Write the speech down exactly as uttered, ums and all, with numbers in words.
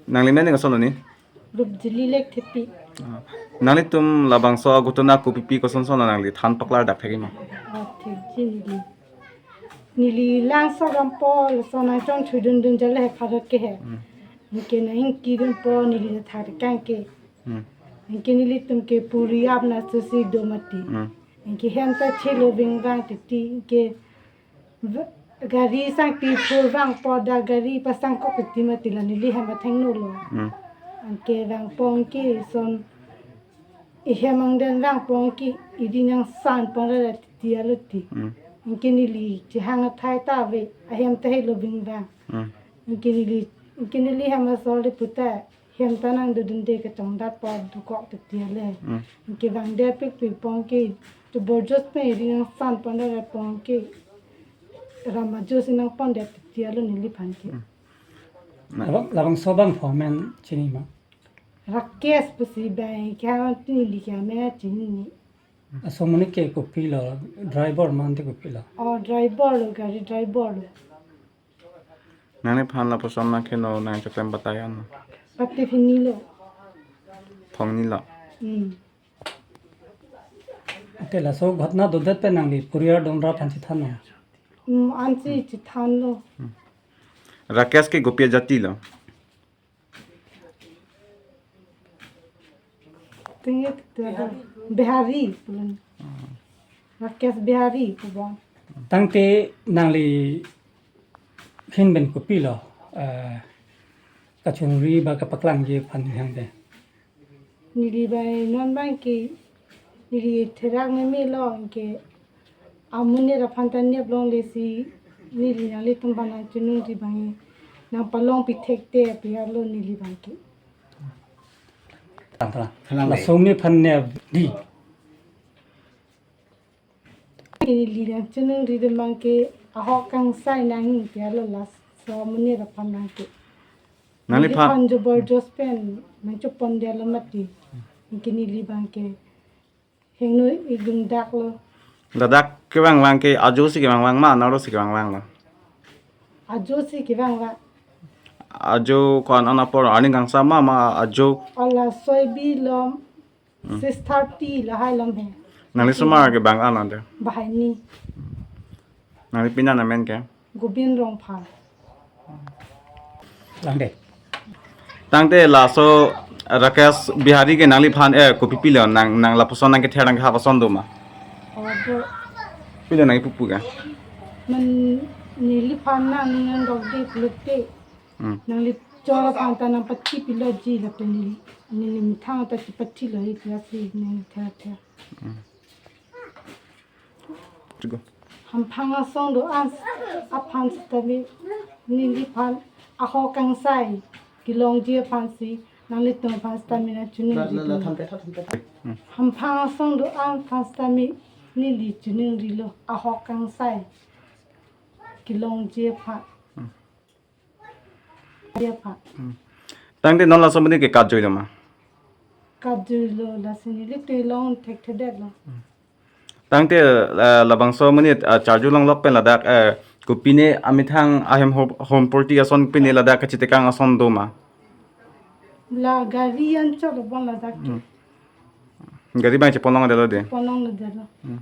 Nangli men koson lo ni? Rupjili Lekthepi. Ah. Nanglitum labangso aghotona kopipi kosonson lo nangli than paklar dak thekji ma? Ah, thekji neli. Neli langso dampo laso nangchongchudundun jale he pharok ke he. Hmm. Anke nangkidunpo neli thar kang ke. Hmm. Anke nelitum ke puri apna susi do mati. Hmm. Anke hem ta chelo vingvang titi anke v-, gari sangpi phur vangpo dak gari pasangkok titi mati la neli hem athengno lo. Hmm. Anke vangpo anke son ihem angden vangpo anke idi nangsan pon ra titi alo ti. Hmm. Anke neli chehang athai ta ave ahem ta helo vingvang. Hmm. Anke neli, anke neli hem asol de puta hem ta nangdodunde kachongdat po dokok titi ale. Hmm. Anke vangde pikpik po anke to borjos pen idi nangsan pon ra po anke ram ajo si nangpondet titi alo neliphan ke. Hmm. Na- Labang, labangso abang pho amen chini ma? Rakesh pusi bai kya tini likya me chini ni. Laso amonit ke kopilo, driver ma ante kopilo? Oh, driver lo, gari driver lo. Nangliphan lapuson nangkheno nangcheklem batai an? Pati phini lo. Thong ni lo. Hmm. Ante laso ghotona dodet pen nangli puriar donra aphan chethan lo? Hmm, ansi chethan lo. Hmm. Rakesh ke kopi ajati lo? Tingit ke Bihari pulang. Rakesh Bihari kubon. Tangte nangli hin pen kopilo, eh, kachongri ba kapaklangji aphan hang de? Neli bai non bang ke neli therak meme lo anke amonit aphan ta nep longle si neli nanglitum aphan nangchiningri bang nangpalong pithek te pi arlo neli bang ke. Tang tang. Tang tang. Laso amonit aphan nep di. Neli nangchiningri dun bang ke ahok kangsai nangji pi arlo laso amonit aphan bang ke. Nangliphan. Neliphan jo borjos pen nangchopon dia lo mati. Anke neli bang ke hingno idung dak lo. Ladak kevangvang ke ajo si kevangvang ma, anaro si kevangvang lo? Ajo si kevangvang. Ajo ko-an apor arni kangsam ma, ma ajo? Ala soibi lom, hmm, six thirty lahai lom he. Nangli osomar ke bang an ante? Bahai ni. Nangli pini an amen ke? Gobin Rongphar. Lang de. Tangte laso Rakesh Bihari ke nangliphan, eh, kopi pilo nang, nang lapuson nangkether nangkehap ason do ma? Oh, do. Pilo nangkipupu ke? Man neliphan nang nangdok de pulote. Hmm. Nangli choro aphan ta nangpathi piloji lapen neli, neli methang ta chipathi lo ipilasi nangther ther. Hmm. Chego. Hamphang asong do-an aphan sitame neliphan ahok kangsai kelongji aphan si nanglitum aphan sitame nangchiningri dun. Hmm. Hamphang asong do-an aphan sitame neli chiningri lo ahok kangsai kelongji aphan. Hmm. Dia, Pak. Hmm. Tangte non laso amonit ke katjui lo ma? Katjui lo, lasi neli te long thekthedet lo. Hmm. Tangte, eh, labangso amonit, eh, charju longlok pen ladak, eh, kopine amethang ahem ho-, home party ason pine ladak kachitekang ason do ma? La gari anchot lo bon ladak ke. Hmm. Gari bang chepon longledet lo de? Pon longledet lo. Hmm.